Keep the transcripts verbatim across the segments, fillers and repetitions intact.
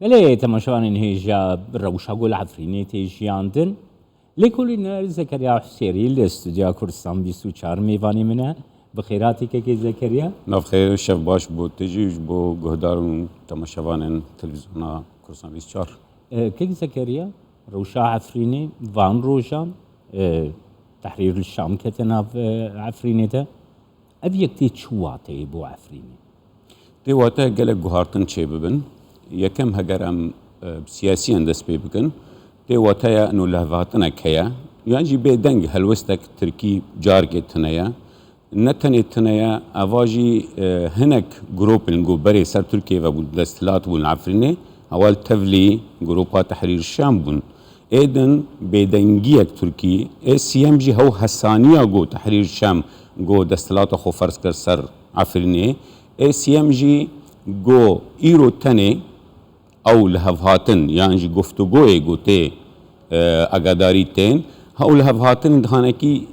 Belê, temaşevanên hêja, rewşa ku li Efrînê tê jiyandin. Lêkolîner Zekeriya Husêrî li Studya Kurdistan bîst û çar mêvanê min e. Bi xêr hatî kekê Zekeriya. Nav xêr û şev baş bo te jî û ji bo guhdar û temaşevanên televîzyona Kurdistan bîst û çar. E, kek Zekeriya, rewşa Efrînê van rojan, e, Tehrîr li Şam kete nav, e, Efrînê de. Ev yek tê çi wateyê bo Efrînê? Tê wateya gelek guhartin çêbibin. Yekem, heger em, e, bi siyasiyan dest pê bikin, tê wateya ino lihevhatinek heye. Yan jî bêdeng helwestek tirkî carekê tune ye. Ne tenê tune ye, eva jî, e, hinek grûpên ku berê ser Tirkiyê ve bûn, desthilat bûn li Efrînê, hewa li tevlî grûpa Tehrîr Şam bûn. Êdin bêdengiyek Tirkî, ê siyem jî hew hesaniya ku Tehrîr Şam ku desthilata xwe ferz kir ser Efrînê, ê siyem jî ku îro tenê ew lihevhatin yan jî guftugoyê ku tê, e, agadarî tên, hew lihevhatin hanekî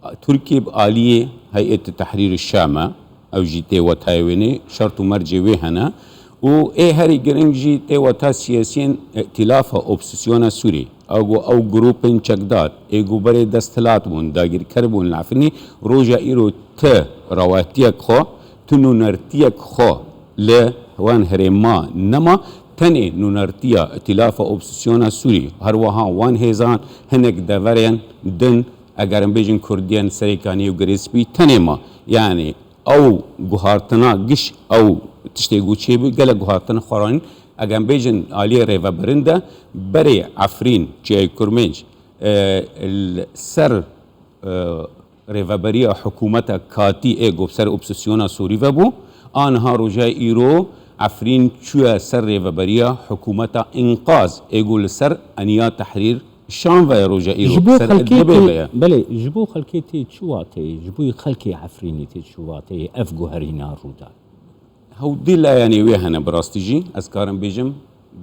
Tirkiyê bi aliyê Heyetê Tehrîrê Şam e, ew jî tê wetayê wênê, şert û mercê wê hene û ê herî giring jî tê weta siyasiyên Îtîlafa Opozîsyona Sûrî, ew ku ew grûpên çekdar, ê ku berê desthilat bûn, dagîrker bûn li Efrînê, roja îro ti rewetiyek xwe, ti nûnertiyek xwe li wan herêma nema, tenê nûnertiya Îtîlafa Opozîsyona Sûrî, her wiha wan hêzan hinek deverên din, eger em bêjin Kurdiyên Serêkaniyê û Girê Spî tenê ma. Yanî ew guhartina giş, ew tiştê ku çêbû, gelek guhartina xwe ranîn. Eger em bêjin aliyê rêvebirin de, berê Efrîn, Çiyayê Kurmênc, e, li ser, e, rêveberiya hikûmeta katî ê ku bi ser opozîsyona Sûrî ve bû, aniha roja îro Efrîn çûye ser rêveberiya hikûmeta înqaz ê ku li ser eniya Tehrîr Şam ve ye, roja îro Ji bo ser xelkê Idlibê tê, ve ye. Belê, ji bo xelkê tê çi wateyê, ji bo xelkê Efrînê tê çi wateyê ev guherîna rûdayê? Hew du layenê wê hene, bi rastî jî ez karim bêjim,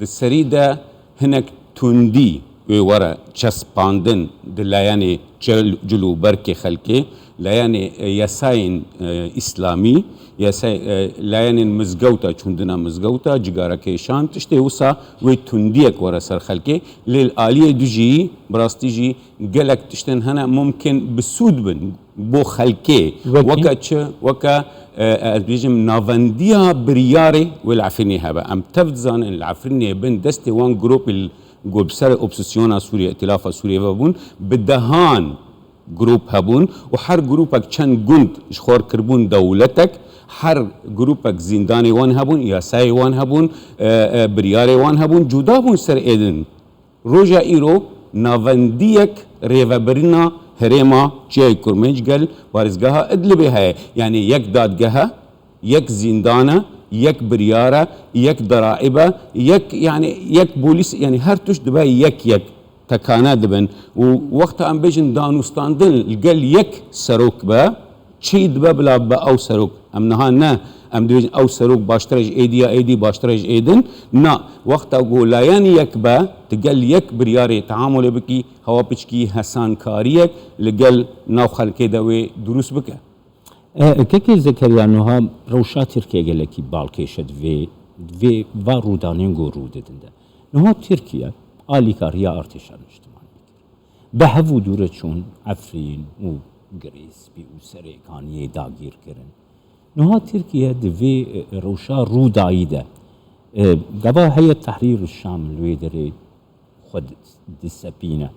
di serî de hinek tundî wê were çespandin di layenê cil-, cil û berkê xelkê, layenê, e, yasayên, e, îslamî, yasay-, e, layenên mizgewta, çûndina mizgewta, cigarekêşan, tiştê wisa wê tundiyek were ser xelkê. Lê li aliyê du jî, bi rastî jî gelek tiştên hene mumkin bi sûd bin bo xelkê. Wekî? Weke çi? Weke, e, ez bêjim, navendiya biryarê wê li Efrînê hebe. Em tev dizanin li Efrînê bin destê wan grûpê li, ku bi ser opozîsyona Sûriyê, Îtîlafa Sûriyê ve bûn, bi dehan grûp hebûn û her grûpek çend gund ji xwe re kiribûn dewletek, her grûpek zîndanê wan hebûn, yasayê wan hebûn, e, e, biryarê wan hebûn, cuda bûn ser êdin. Roja îro navendiyek rêvebirina herêma Çiyayê Kurmênc gel parêzgeha Idlibê heye. Yanî yek dadgeh e, yek zîndan e, yek biryar e, yek deraib e, yek, yanî yek polîs, yanî her tişt dibe yek yek tekane dibin. Û wexta em bêjin danûstandin li gel yek serok be, çi dibe bila be ew serok? Em niha ne, em dibêjin ew serok baştir e ji êdî ya êdî baştir e ji êdin. Na, wexta ku layen yek be, tu gel yek biryarê teamulê bikî, hewa piçkî hesankariyek li gel nav xelkê de wê dirûst bike. E, kekê Zekeriya, niha rewşa Tirkiye gelekî balkêş e di vê, di vê va rûdanên ku rû didin de. Niha Tirkiye alîkariya artêşa niştimanî kir. Bi hev û dû re çûn Efrîn û Girê Spî û Serêkaniyê dagîr kirin. Niha Tirkiye di vê, e, rewşa rûdayî de, e, gava Heyet Tehrîr Şam li wê derê xwe di-, disepîne.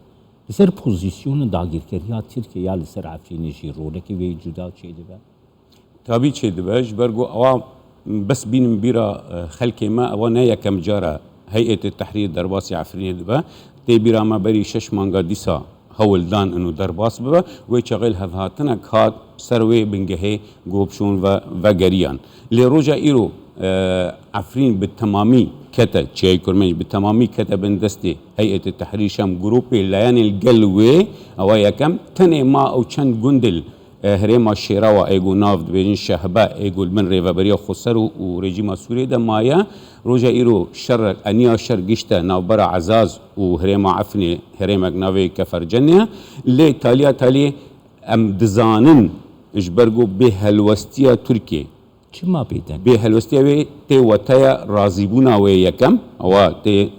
Li ser pozîsyona dagîrkeriya Tirkiye ya li ser Efrînê jî rolekê wê cuda çêdibe? Tabî çêdibe, ji ber ku ewa bes bînin bîra, e, xelkê me, ewa ne yekem car e Heyetê Tehrîr derbasî Efrînê dibe. Tê bîra me berî şeş manga dîsa hewl dan û derbas bibe. Wê çaxê lihevhatinek hat ser wê bingehê ku bi şûn ve vegeriyan. Lê roja îro, e, Efrîn bi temamî kete, Çiyayê Kurmênc bi temamî kete bin destê Heyetê Tehrîr Şam, grûpê layenê li gel wê, ewa yekem, tenê ma ew çend gundê li, e, herêma Şêrawa ê ku nav dibêjin Şehbe ê ku li bin rêveberiya Xweser û, û rejîma Sûriyê de maye. Roja îro şer, eniya şer gişte navbera Ezaz û herêma Efrînê, herêmek navê Kefercennê ye. Lê taliya taliyê em dizanin ji ber ku bêhelwestiya Tirkiyê Çima bêdeng? Bê helwestiya wê tê weteya razîbûna wê yekem, ewa tê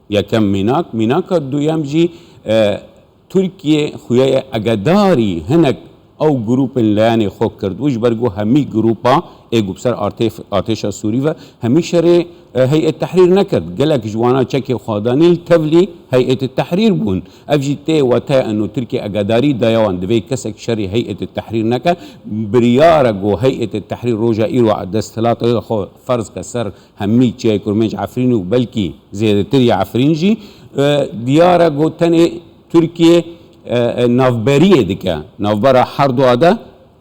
yekem mînak. Mînaka duyem jî, e, Tirkiye xuyaye egedarî hinek ew grûpên leyanê xwe kir. Wî ji ber ku hemî grûpa ê ku bi ser artê-, artêşa Sûrî ve hemî şerê, e, Heyet Tehrîr nekir. Gelek ji wana çekê xwe danî li tevlî Heyet Tehrîr bûn. Ev jî tê weteya eno Tirkiye egedarî daye wan. Divê kesek şerê Heyet Tehrîr neke. Biryar e ku Heyet Tehrîr roja îro desthilatê xwe ferz ke ser hemî çiyayê Kurmênc Efrîn û belkî zêdetir ya Efrîn jî, e, diyar e ku tenê Tirkiye, e, e, navberiyê dike. Navbera her dua de,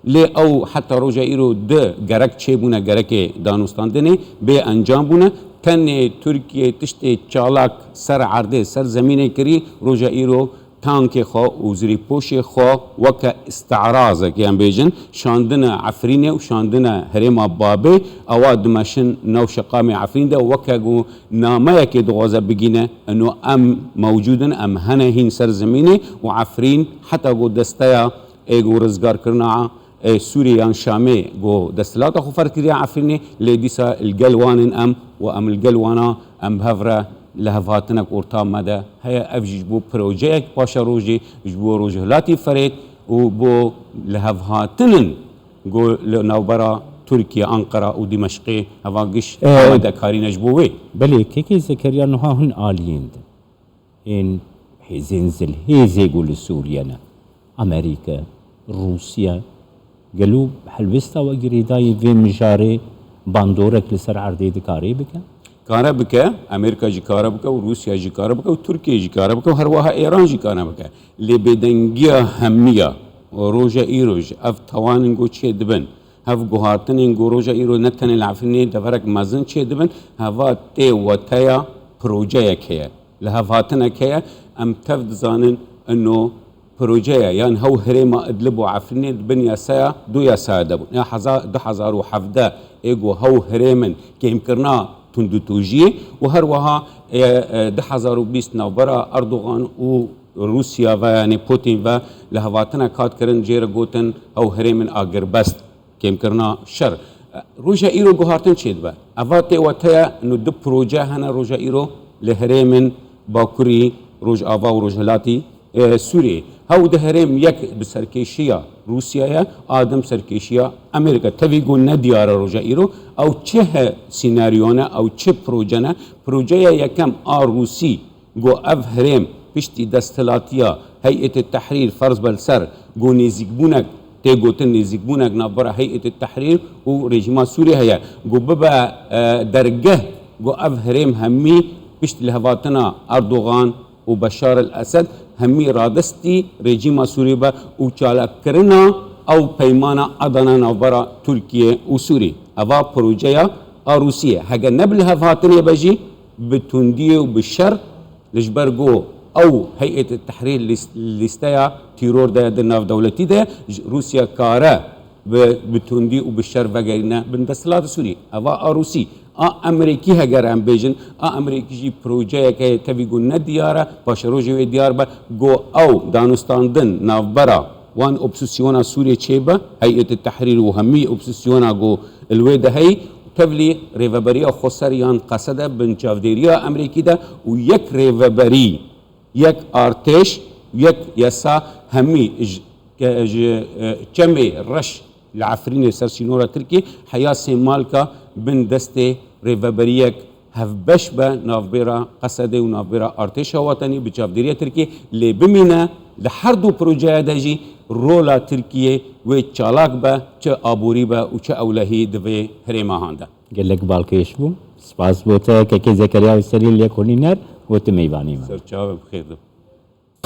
lê ew heta roja îro di gerek çêbûne, gerekê danûstandinê bê encam bûne. Tenê Tirkiye tiştê çalak ser erdê, ser zemînê kirî, roja îro tankê xwe û zirîpoşê xwe weke îstirazek, yan bêjin, şandine Efrînê û şandine herêma Babê, ewa dimeşin nav şeqamê Efrîn de, weke ku nameyekê dixwaze bigîne, eno em mewcûd in, em hene hîn ser zemînê û Efrîn heta ku desteya ê ku rizgarkirina ê Sûriyê yan Şamê ku desthilata xwe ferz kiriye Efrînê, lê dîsa li gel wan in em û em li gel wana em bi hev re lihevhatinek orta me de heye. Ev jî ji bo projeyek paşerojê, ji bo rojhilatî Ferêt û bo lihevhatinin ku li navbera Tirkiye, Anqara û Dimeşqê heva giş E, amadekarî ne ji bo wê. Belê, kekê Zekeriya, niha hin aliyên din. Ên hêzên zilhêzê ku li Sûriye ne. Amerîka, Rûsya, gelo helwesta we girêdayî vê mijarê bandorek li ser erdê dikarê bike? Kare bike, Amerîka jî kare bike û Rûsya jî kare bike û Tirkiye jî kare bike û her wiha Êran jî kare bike. Lê bêdengiya hemiya û roja îro jî ev tawanên ku çê dibin, hev guhartinên ku roja îro ne tenê li Efrînê deverek mezin çê dibin, heva tê weteya projeyek heye. Lihevhatinek heye, em tev dizanin ino projeya yan hew herêma Idlib û Efrînê di bin yasaya, du yasaya de bûn. Ya heza-, du hezar û hevdeh ê ku hew herêmin kêmkirina tundûtûjiyê û her wiha, e, e, du hezar û bîst navbera Erdogan û Rûsya ve, yanî Putin ve lihevhatinek hat kirin, jê re gotin hew herêmin agirbest. Kêmkirina şer. Roja îro guhartin çêdibe. Eva tê weteya nu du proje hene roja îro li herêmên Bakurî Rojava û Rojhilatî, e, Sûriyê. Hew di herêm yek bi serkêşiya Rûsya ye, a din bi serkêşiya Amerîka. Tevî ku ne diyar e roja îro. Ew çi he sînaryo ne, ew çi proje ne? Projeya yekem a Rûsî, ku ev herêm piştî desthilatiya Heyetê Tehrîr ferz be li ser, ku nêzîkbûnek, tê gotin nêzîkbûnek navbera Heyetê Tehrîr û rejîma Sûriyê heye, ku bibe, e, dergeh, ku ev herêm hemî piştî lihevhatina Erdogan û Beşar el Esed hemî radestî rejîma Sûriyê be û çalakkirina ew peymana Adana navbera Tirkiye û Sûriyê. Eva projeya a Rûsiyê. Hege ne bi lihevhatinê be jî, bi tundiyê û bi şer, li ji ber ku ew Heyetê Tehrîr lîs-, lîsteya tîror de ye, di navdewletî de ye, ji Rûsya kare bi, bi tundî û bi şer vegerîne bin desthilatê Sûrî. Eva a Rûsî, a Amerîkî heger em bêjin, a Amerîkî jî projeyek heye tevî ku ne diyar e, paşerojê wê diyar be, ku ew danûstandin navbera wan opsîsyona Sûriyê çêbe, Heyetê Tehrîr û hemî opsîsyona ku li wê de heyî, tevlî rêveberiya xweser yan Qesede bin çavdêriya Amerîkî de û yek rêveberî, yek artêş, yek yasa hemî ji, ke-, ji, e, çemê reş li Efrînê ser sînora Tirkiyê heya sêmalka bin destê rêveberiyek hevbeş be navbêra Qesedê û navbêra artêşa wetenî bi çavdêriya Tirkiyê lê bimîne. Li her du projeya de jî rola Tirkiyê wê çalak be, çi aborî be û çi ewlehî di vê herêma han de. Gelek balkêş bû. Spas bo te, kekê Zekeriya Husênî, lêkolîner, û tu mêvanî me. Serçavê bi xêr de.